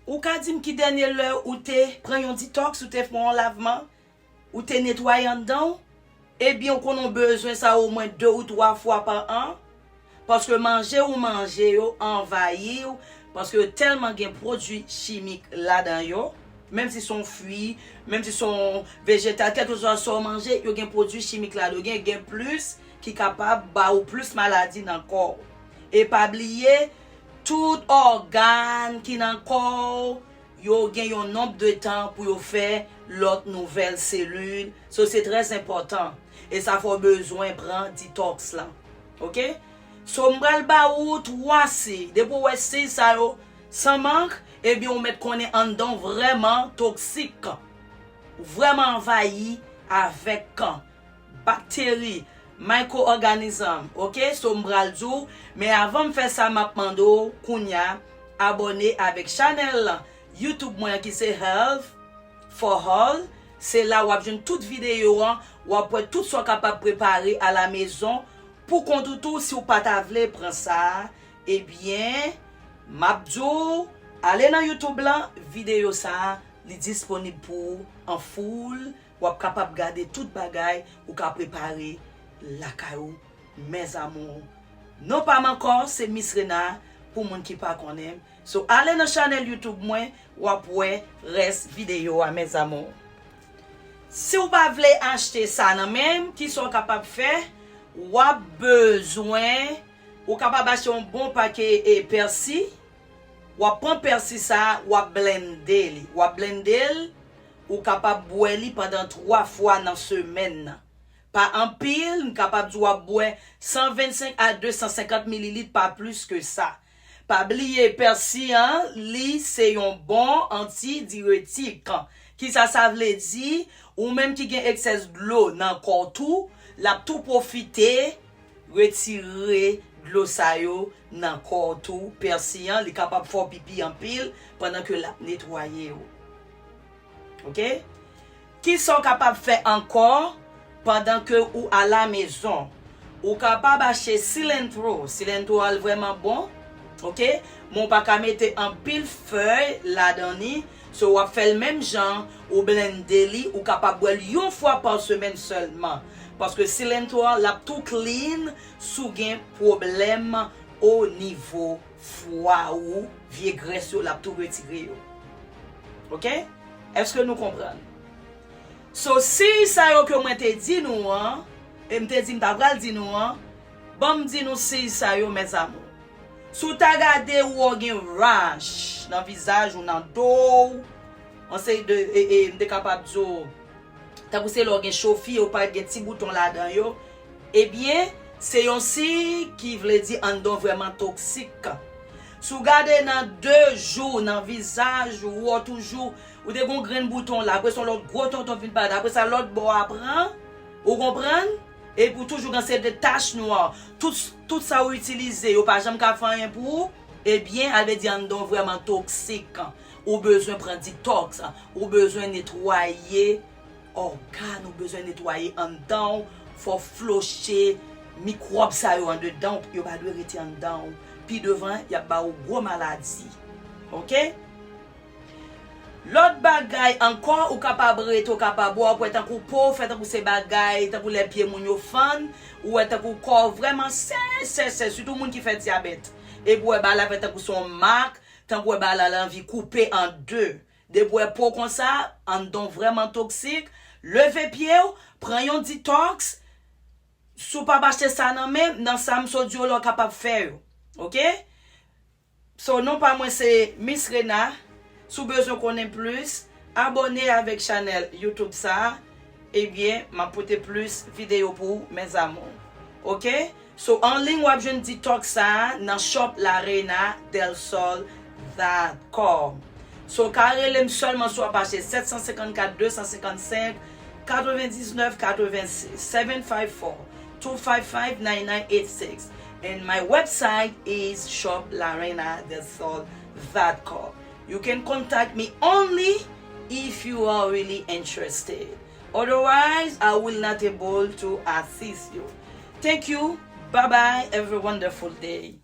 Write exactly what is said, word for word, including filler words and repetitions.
Ou ka di m ki dènye lè ou te pran yon detox, ou te fè yon lavman, ou te netwaye anndan w? Ebyen, ou konnen w bezwen sa omwen de ou twa fwa pa an. Paske manje ou manje yo anvayi w, paske yo tèlman gen pwodui chimik ladan yo. Menm si se yon fwi, menm si se yon vejetal, kèlkeswa sa w manje, yo gen pwodui chimik ladan yo. Gen, gen plis ki kapab ba ou plis maladi nan kò w. E pa bliye, tout ògàn ki nan kò w, yo gen yon nonb de tan pou yo fè lòt nouvèl selil. So, se trè enpòtan. E sa fè w bezwen pran detox lan. Oke? So, m pral ba ou twa siy. Depi w wè siy sa yo san mank, ebyen, ou mèt konnen anndan w vrèman toksik. Vrèman anvayi avèk bakteri, microorganism, oke? So, m pral di w, men avan m fè sa, m ap mande w kounya abòne avèk chanèl YouTube mwen ki se Health for All. Se la w ap jwenn tout videyo an, w ap wè tout sa w kapab prepare alamezon pou kont ou tou. Si w pa ta vle pran sa, ebyen, m ap di w, ale nan YouTube lan, videyo sa a, li disponib pou ou an full. W ap kapab gade tout bagay ou ka prepare lakay ou, mes amours. Non pa m ankò, se Miss Rena, pou moun ki pa konnen m. So, ale nan chanèl YouTube mwen, w ap wè rès videyo a, mes amours. Si w pa vle achte sa nan men m, kisa w kapab fè? W ap bezwen, ou kapab achte yon bon pake e pèsi. W ap pran pèsi sa a, w ap blende li. W ap blende l, ou kapab bwè li pandan twa fwa nan semèn nan. Pa anpil, m kapab di w ap bwè san vennsenk a de san senkant mililit, pa plis ke sa. Pa bliye, pèsi an, li se yon bon antidiretik. Kisa sa vle di? Ou menm ki gen eksès dlo nan kò w tou, l ap tou pwofite retire dlo sa yo nan kò w tou. Pèsi an, li kapab fè w pipi anpil pandan ke l ap netwaye w. Oke? Kisa w kapab fè ankò pandan ke ou alamezon? Ou kapab achte cilantro. Cilantro a l vrèman bon. Oke? Men w pa ka mete anpil fèy ladan li. So, w ap fè l menm jan, ou blende li, ou kapab bwè l yon fwa pa semèn sèlman. Paske cilantro a, l ap tou clean si w gen pwoblèm o nivo fwa ou, vye grès yo, l ap tou retire yo. Oke? Èske nou konprann? So, siy sa yo ke mwen te di nou an, e m te di m ta pral di nou an, ban m di nou siy sa yo, mes amours. Si w ta gade ou wè w gen rash nan vizaj ou, nan do w, yon seri de, e, e, m te kapab di w, tankou se lè w gen cho fye, ou parèt gen ti bouton ladan yo, ebyen, se yon siy ki vle di anndan w vrèman toksik. Si w gade nan de jou, nan vizaj ou, ou wè w toujou, ou te gen yon grenn bouton la, apre sa yon lòt gwo tonton vin parèt, apre sa lòt bò a pran, ou konprann? Epi w toujou gen seri de tach nwa, tout, tout sa ou itilize, yo pa janm ka fè anyen pou ou, ebyen, sa vle di anndan w vrèman toksik. Ou bezwen pran detox, ou bezwen netwaye ògàn, ou bezwen netwaye anndan w, fò w floche mikwòb sa yo andedan w, yo pa dwe rete anndan w. Pi devan, y ap ba ou gwo maladi. Oke? Lòt bagay ankò, ou kapab rete, ou kapab wè, ou wè tankou po w fè tankou se bagay, tankou lè pye moun yo fann, ou wè tankou kò w vrèman sèch, sèch, sèch, sitou moun ki fè dyabèt. Epi w wè bagay la fè tankou se yon mak, tankou w wè bagay la, l anvi koupe an de. Depi w wè po konsa, anndan w vrèman toksik, leve pye w, pran yon detox. Si w p ap achte sa nan men m, nan sa m sot di w la, w kapab fè yo. Oke? So, non pa mwen se Miss Rena. Si w bezwen konnen plis, abòne avèk chanèl YouTube sa a. Ebyen, m ap pote plis videyo pou ou, mes amours. Oke? So, an liy, w ap jwenn detox sa a nan shop la reina del sol dot com. So, w ka rele m sèlman si w ap achte, sèt san senkannkat de san senkannsenk katrevendiznèf katrevensis, seven five four, two five five, nine nine eight six. And my website is shop la reina del sol dot com. You can contact me only if you are really interested. Otherwise, I will not able to assist you. Thank you. Bye bye. Have a wonderful day.